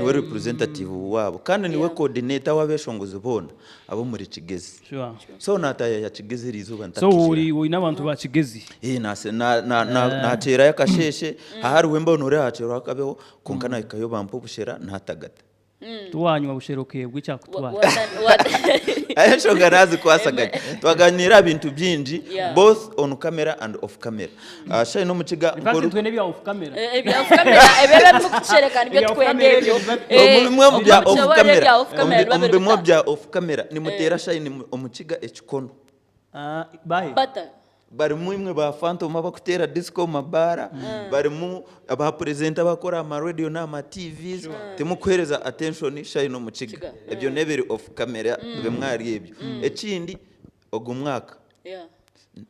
Niwe representative waabo kandi niwe coordinator w'abeshongozi boona ab'omuri Kigezi. Sure. So naataayaaya Kigezi eriizooba So ntakijira. ori oine abantu ba Kigezi. Eh, nase- na- na- na- naateerayo akasheeshe, hahariho embeho nooreeba hakyerwa hakabeho, kwonka nahikayo bampa obushera naatagata. Tiwanywa bushera okeebwa ekyakutwara. Enshonga nazikwasaganya. Twaganiira aha bintu bingi Yeah. both on camera and off camera. Ah, Shine Omukiga In fact nk'ori- twine ebya off camera. Ebya off camera ebyo ebirimu kutushereka nibyo Ebya off tukwenda camera ebyo. ebyo biba- Eh, Omu bimwe omu bya omu off bimwe camera, ebya off camera omu biba omu biri bimwe bita. bya off camera nimuteera Shine Omukiga ekikono. Ah, bahe. Bata. Barimu imwe ba Phantom abakuteera disco omu mabaara, barimu ba presenter abakora aha ma radio n'aha ma TVs, timukuheereza attention Shine Omukiga. Kiga. Ebyo n'ebiri off camera bimwe ahari ebyo. Ekindi, ogu mwaka Yeah.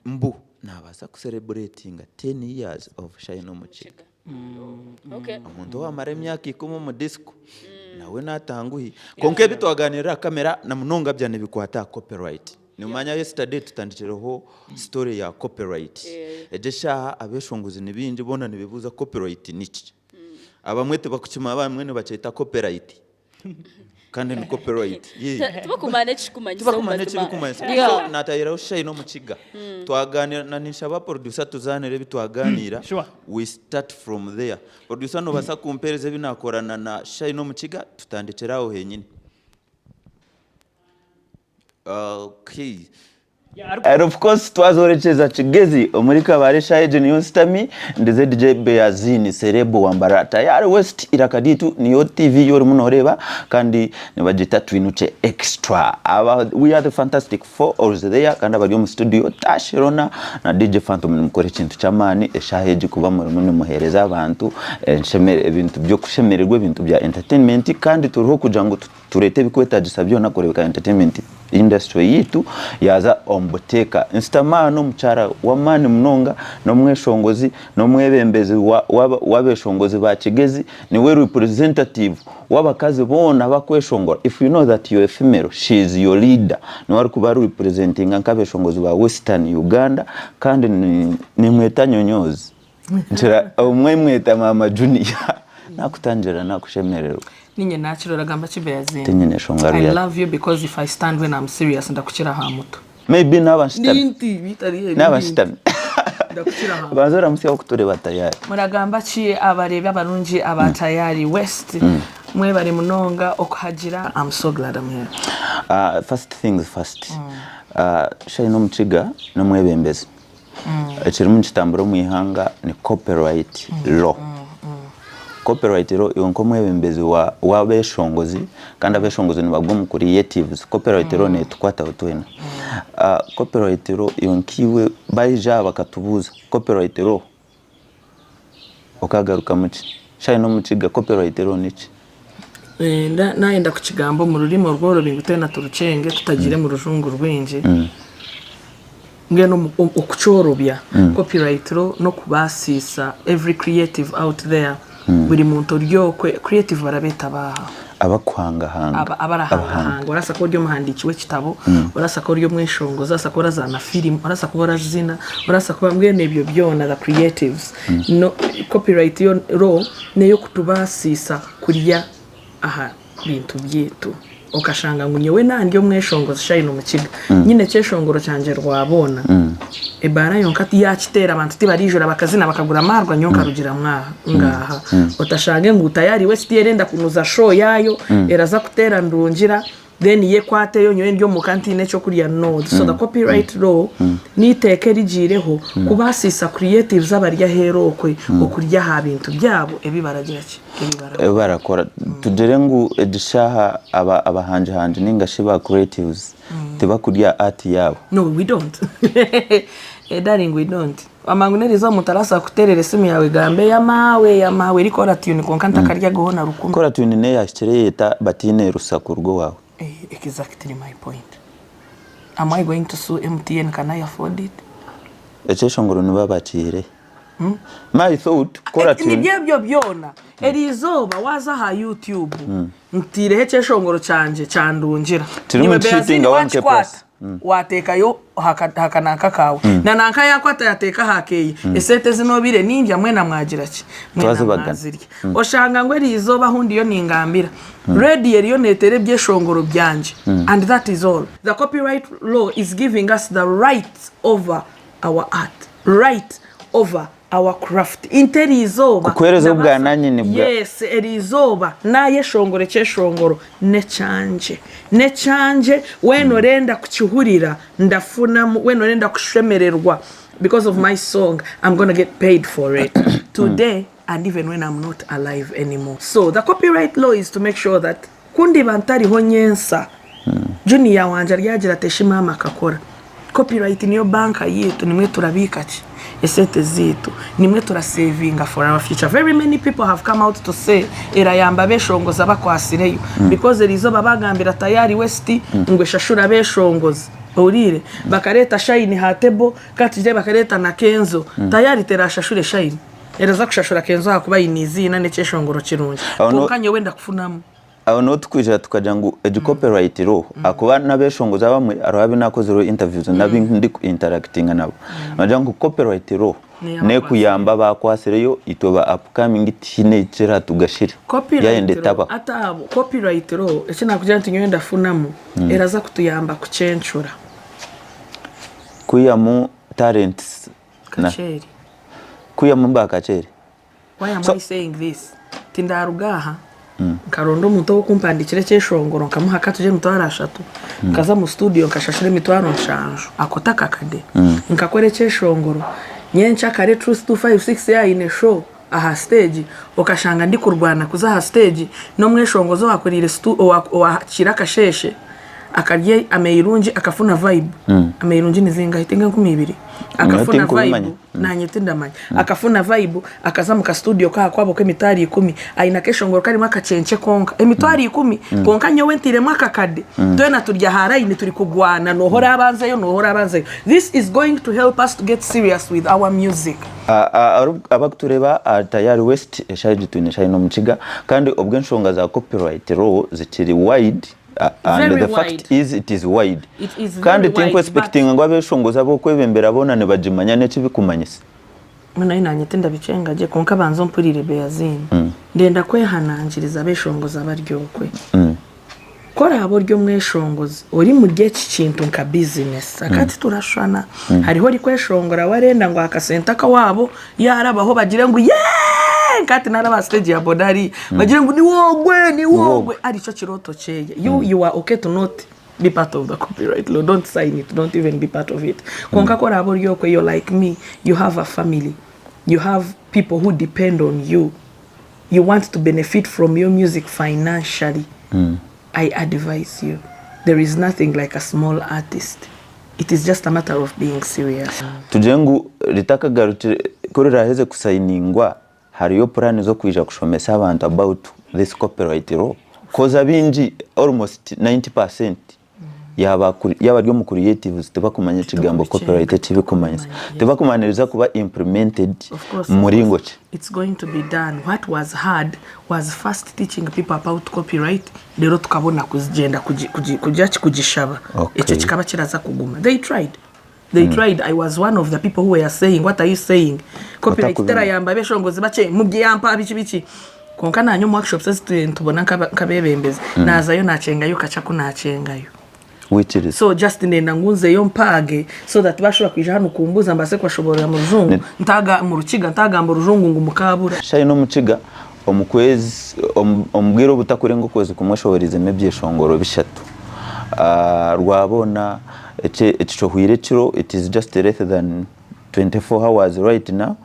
mbu naabaasa ku celebratinga ten years of Shine Omukiga. Okay. Omuntu owamara emyaka ikumi omu disco nawe natanguhi. Kwonka ebi twaganirira aha kamera na munonga bya nibikwata aha copyright. Nimanya yesterday tutandikireho story ya copyright. Egi eshaaha abeshongozi ni baingi boona nibebuuza copyright niki? Abamwe tibakukimanya abamwe nibakyeta copyright kandi ni copyright. Yeah. Tibakumanya ekirikumanyisa Tibakumanya omu mazima. ekirikumanyisa. Yeah. So natahiraho Shine Omukiga. Twaganira na ninshaba producer tuzaanire ebi twaganira. Sure. We start from there. Producer nobaasa kumpereza ebi nakorana na Shine Omukiga tutandikire aho henyini. Okay. And of course twazorekyeza Kigezi omuri Kabale eshaaha egyo niyo nsitami ndi ZJ Beazini Serebu Wambara Tayari West Iraka ryaitu niyo TV yorimu noreeba kandi nibagyeta Twinukye Extra. Aba we are the fantastic four always there kandi abari omu studio Tash Rona na DJ Phantom nimukora ekintu ky'amaani eshaaha egi kuba murimu nimuheereza abantu enshemere ebintu by'okushemererwa ebintu bya entertainment kandi turiho kugira ngu Tureete ebikwetagisa byona kureebeka entertainment industry yaitu yaaza omu buteeka. Nsitama aha n'omukyara w'amaani munonga, n'omweshongozi, n'omwebembezi w'abeshongozi ba Kigezi, niwe representative w'abakazi boona abakweshongora. If you know that you're a female, she is your leader. Niwe arikuba ari representinga nk'abeshongozi ba Western Uganda kandi nimweta Nyonyoozi. Nkira obumwe mweta maama Junior. Nakutangira nakushemererwa. Ninye nakirora gamba ki Beazinga. Tinyine nshonga I really. love you because if I stand when I'm serious ndakukira aha mutwe. Maybe naaba nshutami. Ninti bitari ebi Naaba ninti. nshutami. Ndakukira aha mutwe. Banza oramutsye abakutureeba tayari. Muragamba ki abareebi abarungi aba Tayari West mwebare munonga okuhagira I'm so glad I'm here. First things first, Shine Omukiga n'omwebembezi. Ekirimu nikitambura omu ihanga ni copyright law. Copyright law iwe nk'omwebembezi w'abeshongozi kandi abeshongozi nibagwa omu creatives, copyright law netukwataho twena. Copyright law iwe nk'iwe baija aha bakatubuuza copyright law okagarukamu ki? Shaaha n'omukiga copyright law niki? Nayenda kukigamba omu rurimi orworobi ngu twena turukyenge tutagiire mu rujungu rwingi. Mbwenu okukyorobya, copyright law n'okubaasiisa every creative out there, buri muntu ori okwe, creative barabeeta baaha? Abakuhangahanga. Abarahangahanga. Orabaasa kuba ori omuhandiiki w'ekitabo, orabaasa kuba ori omweshongozi, orabaasa kuba orazaana firimu, orabaasa kuba orazina, orabaasa kuba mbwenu ebyo byona the creatives. Copyright law n'ey'okutubaasiisa kurya aha bintu byaitu. Okashanga ngu nyowe na ndi omweshongozi Shine Omukiga, nyine ekyeshongoro kyangye Rwaboona, ebaara yonka yaakiteera abantu tibariijura bakazina bakagura amaarwa nyowe nkarugiramu aha ngaaha. Otashange ngu tayari West erenda kunuza show yaayo eraza kuteera ndungira then yo ekwateyo nyowe ndi omuka ntiine ekyokurya no. So the copyright law n'eiteeka erigiireho kubaasiisa creatives abari aheeru okwe okurya aha bintu byabo ebi baragira ki? Ebi barakora. Tugire ngu egi shaaha abahangihangi ninga shi ba creatives tibakurya art yaabo. No we don't darling we don't. Wamanya ngu n'eriizooba omuntu arabaasa kukuteerera esimu yaawe egambe yamaawe yamaawe eri caller tune kwonka ntakaryagaho na rukumi. Caller tune n'eyahikire eyeta bataine rusa kuruga owaawe. Exactly my point. Am I going to sue MTN can I afford it? Ekyeshongoro nibo bakiihirehe. My thought, kora tune. Nibyo ebyo byona. Eriizooba waaza aha YouTube ntaireho ekyeshongoro kyangye kyandungira. Kirimu Iwe nikihitinga Beazini 1K plus. waakikwata. Wateekayo aha kananka kaawe, na nanka yaakwata yaateeka aha keeye, esente ezi noobaire nindya mwena mwagira ki? Mwena mwazirya. Oshanga ngu eri izooba ahu ndiyo ningambira, rediyo eriyo neeteera ebyeshongoro byangye and that is all. The copyright law is giving us the right over our art, right over our craft nti eriizooba Kukuheereza obwananyini bwa. Yes, eriizooba naayeshongora ekyeshongoro n'ekyangye n'ekyangye weena orenda kukihurira ndafunamu weena orenda kushemererwa because of my song I'm gonna get paid for it today and even when I'm not alive anymore so the copyright law is to make sure that Ku ndiba ntariho nyensa, Junior wangye aryagira ati eshi maama akakora. Copyright niyo banka yaitu nimwo turabiika ki? Esente zaitu. Nimwo turasevinga for our future. Very many people have come out to say erayamba abeshongozi abakwatsireyo because eriizooba bagambira Tayari West ngu eshashure abeshongozi. Ohuriire? Bakareeta Shine aha table, ka tugire bakareeta na Kenzo. Tayari terashashure Shine. Eraza kushashura Kenzo ahakuba aine eiziina n'ekyeshongoro kirungi. Aho no- Kwonka nyowe ndakufunamu. Aho niho tukwija tukagira ngu egi copyright law ahakuba n'abeshongozi abamwe hariho abu nakozireho interviews n'abu ndi ku interactinga nabo nibagira ngu copyright law nekuyamba abakwatsireyo itwe ba upcoming tihaine ekiratugasire Copyright yayenda law etabaho. ati abo copyright law eki nakugira nti nyowe ndafunamu eraza kutuyamba kucencura. Kwihamu talents Na. Kakyeri. Kwihamu ba Kakyeri. Why am So- I saying this? Tindaruga aha nkaronda omuntu ow'okumpandikira ekyeshongoro nkamuha katugye emitwaro ashatu nkaza mu studio nkashashura emitwaro nshanju ako takakade nkakora ekyeshongoro nyenkyakare Truth 256 yaayine show aha stage okashanga ndikurwana kuza aha stage n'omweshongozi owakuriire stu owa owakiire akasheeshe akarya ameirungi akafuna vibe ameirungi nizingahi tinga 2000 akafuna tinkubimanya. vibe nanye tindamanya akafuna vibe akaza mu kastudio kaha kwabo k'emitwaro ikumi aine akeshongoro karimu akakyenkye konka emitwaro ikumi kwonka nyowe ntiremu akakade twena turi aha line turi kugwana noha orabanzeyo noha orabanzeyo this is going to help us to get serious with our music. Abakutureeba aha Tayari West eshaaha egi twine eshaaha ina omukiga kandi obwo enshonga za copyright law zikiri wide and Very the fact wide. is it is wide It is very kandi wide, tinku expectinga ngu abeshongozi abokwebembera boona nibagimanya n'ekibikumanyisa. Mbwenu naanye tindabikyenga gye kwonka banza ompurire Beaziini. Ndenda kwehanangiriza abeshongozi abari okwe. Ku oraabe ori omweshongozi ori muri eki kintu nka bizinesi, akaba titurashushana. Hariho orikweshongora we arenda ngu akasente akawaabo yaarabaho bagire ngu yeee! Nka hati naaraba aha siteegi ya boda hariya, bagire ngu niwe ogwe, niwe ogwe, arikyo kirooto kyeye. You, you are okay to not be part of the copyright law, don't sign it, don't even be part of it. Kwonka ku oraabe ori okwe, you're like me, you have a family, you have people who depend on you. you want to benefit from your music financially I advise you there is nothing like a small artist it is just a matter of being serious. Tugire ngu ritakagarukire ku riraheze kusayiningwa hariyo puraani z'okwija kushomesa abantu about this copyright law coz abaingi almost 90% Yaaba ari omu creatives tibakumanya ekigambo copyright eki kirikumanyisa. Tibakumanya niriza kuba implemented mu muringo ki. It's going to be done. What was hard was first teaching people about copyright reero tukabona kugyenda kugira ki kugishaba. Ekyo kikaba kiraza kuguma. They tried. They tried. I was one of the people who were saying what are you saying? Copyright terayamba abeshongozi bakye mubyampa biki biki. Kwonka naanye omu workshops ezi turiyo nitubona nk'abeebembezi, naazayo naakyengayo kakye aku naakyengayo. Wikiriza. So just ndenda ngu nzeyo mpaage so that baashuba kwija hanu kumbuuza mbaase kubashoboororera mu rujungu, ntaaga mu rukiga ntaagamba orujungu ngu mukaabura. Shaaha n'omukiga omu kwezi omu bwire obutakurenga okwezi kumwe oshohoreizemu ebyeshongoro bishatu. Rwaboona ekishohweire ekiro it is just less than 24 hours right now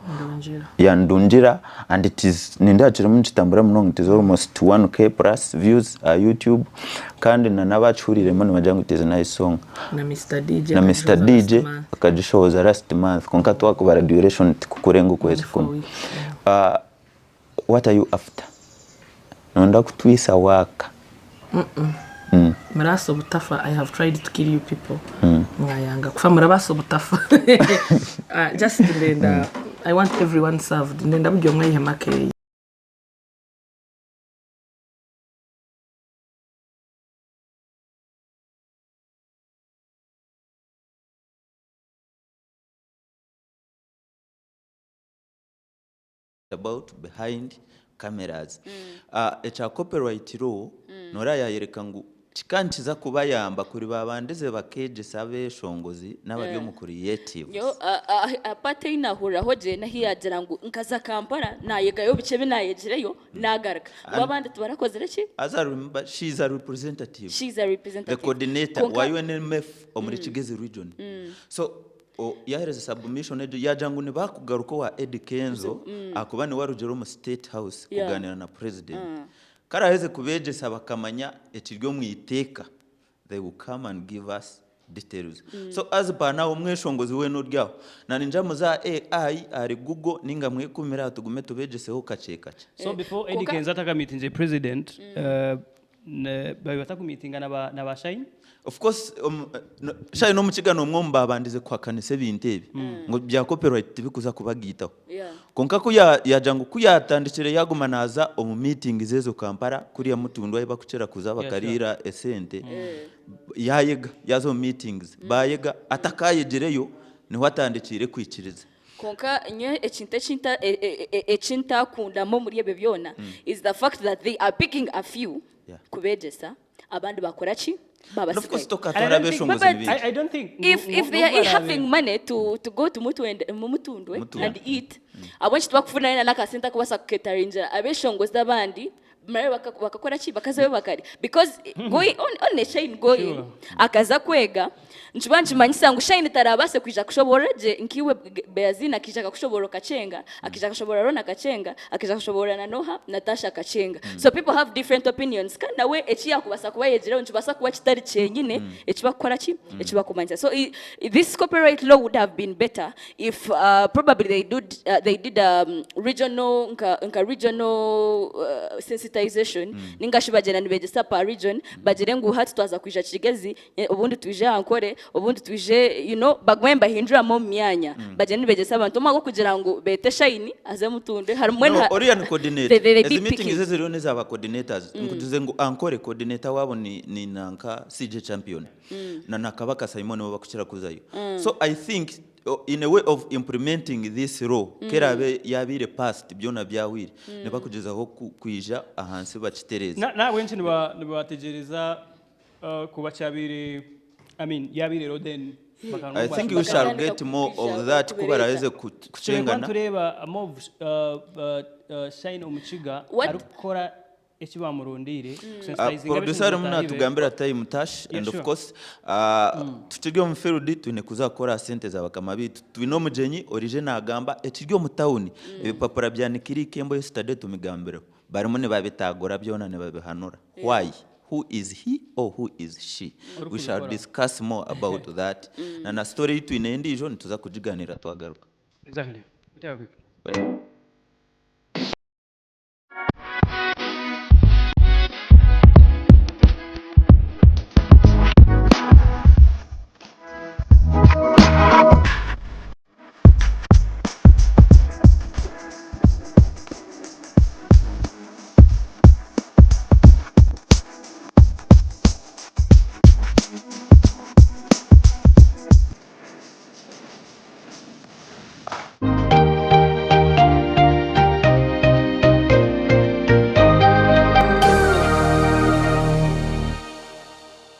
ya Ndungira and it is nindeeba kirimu nikitambura munonga it is almost 1k plus views aha YouTube kandi na n'abakihuriremu nibagira ngu it is a nice song Na Mister DJ na Mister akagishohoza DJ last month. akagishohoza last month kwonka twakubara duration tikukurenga okwezi Only four kumwe weeks, What are you after? Noyenda kutwisa waaka? Murabaasa obutafa I have tried to kill you people mwayanga kufa murabaasa obutafa just ndenda I want everyone served ndenda buri omwe aihemu akeye. About behind cameras. Ekya copyright law noreeba yayereka ngu kika nikiza kubayamba kuri babandize bakegyesa abeshongozi n'abari omu creatives. Nyowe aha part ei nahuriraho gye n'ahu yagira ngu nkaza Kampala nayegayo bikye ebi nayegireyo nagaruka. Ngu abandi tibarakozire ki? As I remember she is a representative. She is a representative. The coordinator Kwonka wa UNMF omuri Kigezi region. So Yahereza submission egyo yagira ngu nibakugaruka owa Eddy Kenzo ahakuba niwe arugire omu state house kuganira na president. Ku araheze kubegyesa bakamanya ekiri omu iteeka they will come and give us details. So as per now omweshongozi weena ori aho na ningira muze aha AI ahari google ninga mwekumire aha tugume tubegyeseho kakye kakye. So before Eddy Kenzo atakameetinze president, Babaire batakumiitinga na ba Shine? Of course Shine Omukiga n'omwe omu baabandize kuhakanisa ebintu ebi ngu bya copyright tibikuza kubagaitaho. Kwonka ku yaagira ngu ku yaatandikire yaaguma naaza omu meetings ezo Kampala kuriya Mutundwe ahu barikukira kuza bakariira esente, yaayega yaaza omu meetings baayega atakayegireyo niho atandikiire kwikiriza. Kwonka nyowe ekintu eki ntakundamu omuri ebyo byona is the fact that they are picking a few kubeegyesa abandi bakora ki? Babasigayo. If they are having money to go to Mutundwe and eat, ahabw'enki tibakufuna yoona n'akasente akubaasa kuketaringira abeshongozi abandi bamare bakakora ki? Bakazayo bakarya because going on on Shine going akaza kwega nikiba nikimanyisa ngu Shine tarabaase kwija kushoboorora gye nk'iwe Beazine akaija akakushoboorora okakyenga, akaija akashoboorora Ronnie akakyenga, akaija akashoboorora na n'oha Natasha akakyenga. So people have different opinions kandi nawe eki yaakubaasa kuba ayegireho nikibaasa kuba kitari kyenyine eki bakukora ki? Eki bakumanyisa. So this copyright law would have been better if probably they do they did regional nka nka regional sensitization ninga shi bagyenda nibegyesa per region bagire ngu hati twaza kwija Kigezi obundi twije Ankole obundi twije you know bagume nibahinduramu omu myanya bagyende nibegyesa abantu omu ahabw'okugira ngu beete Shine aze Mutundwe harimu No, mbwenu oriya ni coordinator. they Ezi be meetings picking. eziriho n'eza ba coordinators. Nkugize ngu Ankole coordinator waabo ni ni nanka CJ Champion. Na na Kabaka Simon nibo bakukira kuzayo. So I think in a way of implementing this law ku eraabe yaabaire passed byona byahweire, nibakugyezaho kwija ahansi bakitereeze. N'ahabw'enki nibategyereza kuba kyabaire, I mean, yaabaire law then I think we shall get more of that ku baraaheze Turikuba kukyengana. nitureeba more of Shine Omukiga arikukora Eki bamurondeire kusensitizinga Producer arimu abeshongozi bataahi be. natugambira time tash Yeah, and of sure. course tukiri omu field twine kuza kukora aha sente za bakama baitu. Twine omugyenyi orije nagamba ekiri omu town ebipapura byanikire ikembo yesterday tumigambireho barimu nibabitagura byona nibabihanura why? Who is he or who is she? We shall Orikubikora. discuss more about that na na story ei twine endiijo nituza kugiganira twagaruka. Exactly.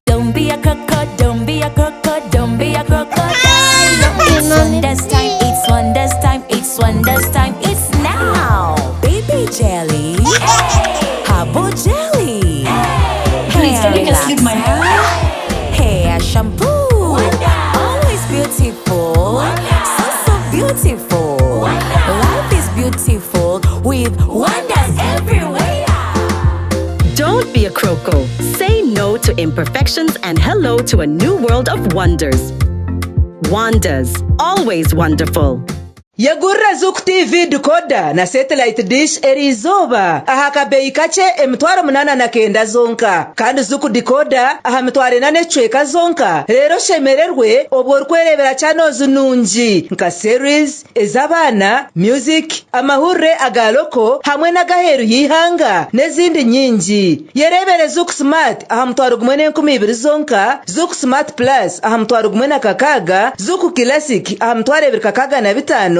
Don't be a croco, don't be a croco, don't be a crocodile. It's wonders time, it's wonders time, it's wonders time, it's now. Baby jelly, Habo jelly, Please, can you just leave my hair? Hair shampoo, always beautiful, so so beautiful. Life is beautiful with wonders everywhere. Don't be a croco. Say no to imperfections and hello to a new world of wonders. Wonders, always wonderful. Yegurire Zuku TV decoder na satellite dish eriizooba aha kabeeyi kakye 809 zonka. Kandi Zuku decoder aha 4,000 n'ekicweka zonka reero oshemererwe obwo orikwereebera channels nungi nka series, ez'abaana, music, amahurire aga loko hamwe n'ag'aheeru y'eihanga n'ezindi nyingi. Yereebere Zuku Smart aha 1,200 zonka, Zuku Smart Plus aha 1,060, Zuku Classic aha 2,065.